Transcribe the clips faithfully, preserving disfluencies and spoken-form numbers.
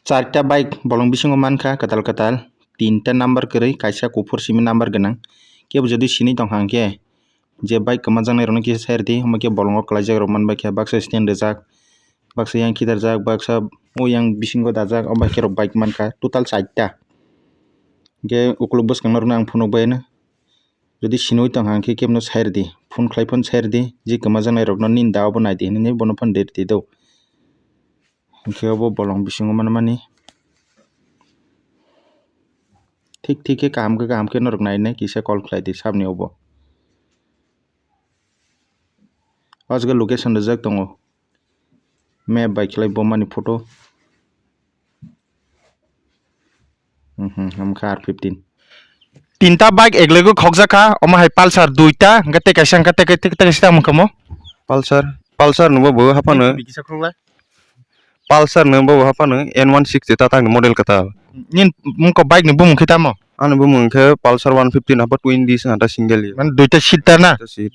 Charta bike bolong bisingo mankha kwtal kwtal, tinta number kwrwi, kaisa kuphur simi number gwnang. Kebo jodi sinwi tongkha hwnkhe, je bike kwmajaknai rokno kisa sai rwdi, omo khe bolongo kwlaijak rok manbai khe, baksa stand rijak, baksa yang khidarjak, baksa o yang bisingo dajak, o bai khe rok bike mankha total charta. Hwnkhe ukuluk bwskang norokno ang phunukbai no. Jodi sinwi tongkha hwnkhe kebno sai rwdi, phone khlai phano sai rwdi, je kwmajaknai rokno nini da obo naidi hinwi bono phano de rwdi do. Hwnkhe obo bolong bisingo manmani. Thik thik khe kaham khe kaham khe norok nainai kisa call khlai di sabni obo. O jaga location rijak tongo. Map bai khlai bomani photo. Mhm, hamkha R fifteen. Tinta bike eglego khokjak kha, omo hai Pulsar duita, hwnkhe tei kaisa, hwnkhe tei, tei, tei kaisa tamo khe mo? Pulsar, Pulsar no bo bo haphano. Tei kisa khokla? Pulsar no bo bo haphano N one sixty Tata ni model kwtal. Nini mungko bike ni bumung khe tamo? Ani bumung khe Pulsar one fifteen hapha twin disc hata single. Mane duita seat ta na? Duita seat.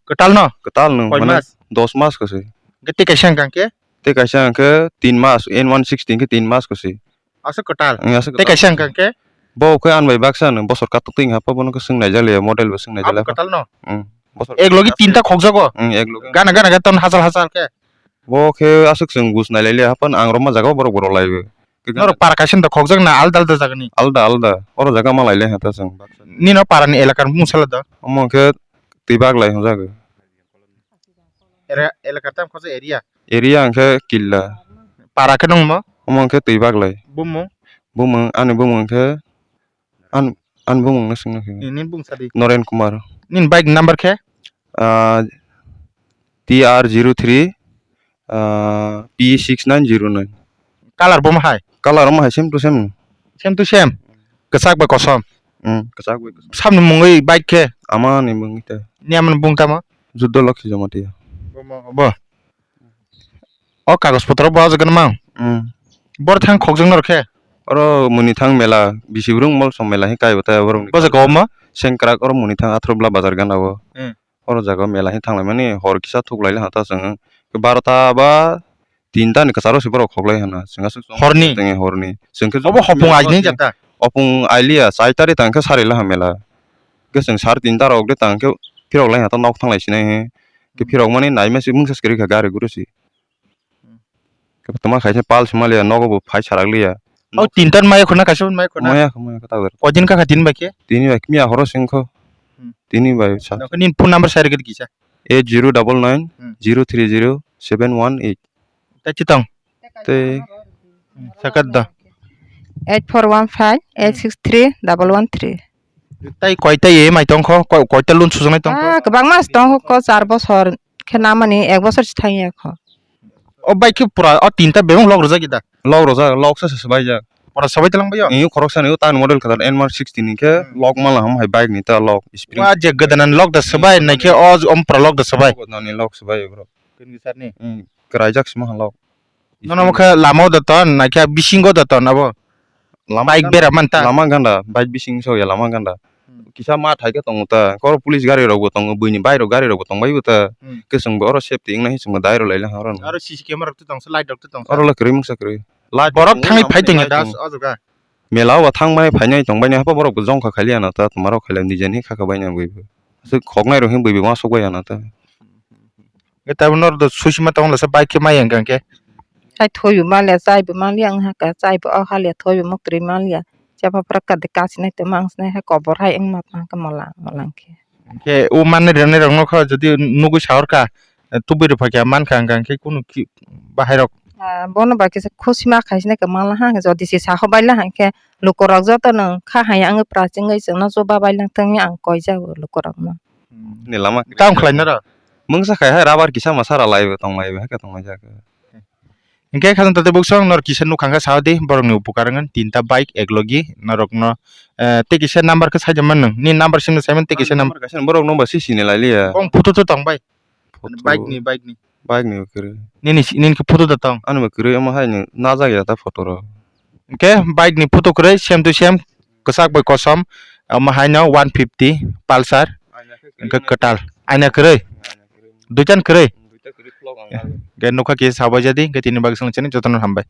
Kwtal no? Kwtal no, koi mane mas? Dos mas kwswi. Hwnkhe tei kaisa hwnkha khe? Tei kaisa hwnkhe tin mas, N one sixty hwnkhe tin mas kwswi. Aswk kwtal. Ang aswk tei kwtal. Kaisa hwnkha khe? Bo khe ani bai baksa no bosor katok twi hapha bono khe swng naijakliya, model bo swng naijakliya. Abo kwtal no? Ang bosor ek logi katok tinta khokjago? Ang ek logi. Gana gana khe ton hachal hachal khe? Bo khe aswk chwng buj nailailia haphano ang rwma jaga o borok bo rwlaiwi. Norok para kaisa da khokjak na alda alda jaga ni? Alda alda. Oro jaga ma lailai ha ta chwng. Nino para ni elaka ni bumung sala da? Omo khe twi baglai hwnjago. Era, elaka tam khokjak area? Area hwnkhe Killa. Para khe nung mo? Omo hwnkhe twi baglai. Bumung? Bumung, ani bumung hwnkhe, an, ani bumung no swngna khe. Nini bumung sadi? Noren Kumar. Nini bike number khe? Ah, T R zero three, ah, P six nine zero nine. Color bo ma hai? Color omo hai same to same. Same to same? Kwchak bai kosom? Hmm, kwchak bai kosom. Samni mungwi bike khe? Ama ni mungwi ta. Ni ama ni bung tamo? Juddo Lokhi Jamatia. Bo mo, bo. O kagoj potro bo ajak gwnang mang. Hmm. Bor thang khokjak nor khe? Oro muni thang mela, bisi brung mol song mela hi kai bata borok ni. Bo jaga o ma? Sengkrak oro muni thang Athrobla bazar gana o. Hmm. Oro jaga o mela hi thang lai mani hor kisa thuk lai ha ta chwng. Barota ba tinta ni kwcharo se borok khok lai hana. Chwng aswk chwng horni? Chwng horni. Chwng khe obo hopung aini jata? Hopung ailiya, chai tari tang khe sari lai ha mela. Khe chwng sar tinta rok de tang khe phirok lai ha ta nok thang lai sinai he. Khe phirok mani nai ma se mungsa se kwrwi kha gari guru se. Khe tongma khaisa pal se maliya nogo bo phai sarak liya. O tinta maya khuna kaisa maya khuna. Maya kha, maya kha ta. Koi din kha kha tin bai khe? Tini bai miya horo singkho. Hmm. Tini bai sa. Nokni phone number share gidi kisa. Eight zero double nine zero three zero seven one eight. Ta chitong. Tei. Hmm, sakat da. Eight four one five eight six three double one three. Tai koita E M I tongkho, ko-, koita loan sujaknai tongkho? Ah, kwbangma tongkho, ko char bosor khe namani ek bosor se thangya kho. O bike khe pura o tinta bebak lok rwjak da? Lok rwjak, lok se se swbaijak. Pura swbai tlang baio? Iyo khoroksa ni o tan model kwtal N one sixty ni khe lok mala ham hai bike ni ta lok spring. Wa je gwdana lok da swbai nai khe o om pura lok da swbai. Nani lok swbai bro. Kini sar ni? Hmm, kwraijak sima lok. Nono mokhe lama o da ton, naikhe bisingo da ton abo. Lama bike ganda, bera man ta. Lama ganda, bike bising so ya lama ganda. Hmm. Kisa ma thai khe tongo ta, koro police gari rok bo tongo, buini bike rok gari rok bo tong bai bo ta. Hmm. Khe chwng bo oro safety wng nai chwng bo dai rw lai le ha oro no. Aro C C camera rok to tong sa, light rok to tong sa. Oro le kwrwi mungsa kwrwi. Light borok thangwi phai tong ya das o jaga. Mela o thang bai phai nai tong bai ni hapa borok bo jong kha khai liya na ta, tma rok khai liya, nijeni kha kha bai na bui bo. Aswk khok nai rok hin bui bo ma sok bai ya na ta. Hwnkhe tabuk norok do sui sima tong lasa bike khe maya hwnkhe. Khai thoi bo manliya, chai bo manliya wng hakha, chai bo o haliya, thoi bo muktwi manliya. Chapa pura kadi kasinai tongma wng sinai hai kobor hai wngma tong khe molang molang khe. Hwnkhe o manwi rwnai rok nokha jodi nugwi sahor kha, tubui rok phaikha mankha hwnkha hwnkhe kunu ki bahai rok. Ah, bono bai kisa khusima khai sinai khe manla ha, jodi se saho baila ha hwnkhe lukurok jotono kha hai wngwi prachingwi chwngno chuba bailangthwng hinwi ang koijago lukurokno. Ni lama kwrwi. Tamo khlai noro? Mungsa khai hai rubber kisa masa ralai bo tong lai bo hai khe tong lai jak. Hwnkhe khajang tate buksong nor kisa nukha khe sao di borok ni upukar wngkha tinta bike eklogi norok no, eh, tei kisa number khe sai di man nwng ni number simi sai man tei kisa number. Number kaisa borok no ba si sini lai liya. Bong photo to tong bai. Photo. Bike ni, bike ni. Bike ni kwrwi. Nini si-, nini khe photo da tong? Ani ba kwrwi omo hai ni najak ya ta photo rok. Hwnkhe bike ni photo kwrwi same to same kwchak bai kosom omo hai no one fifty Pulsar. Aina khe kwrwi. Hwnkhe kwtal. Aina kwrwi? Aina kwrwi. Duitan kwrwi? Duita kwrwi vlog ang lago. Hwnkhe nukha kisa sabai jadi hwnkhe tini bagwi swng chini jotono hambai.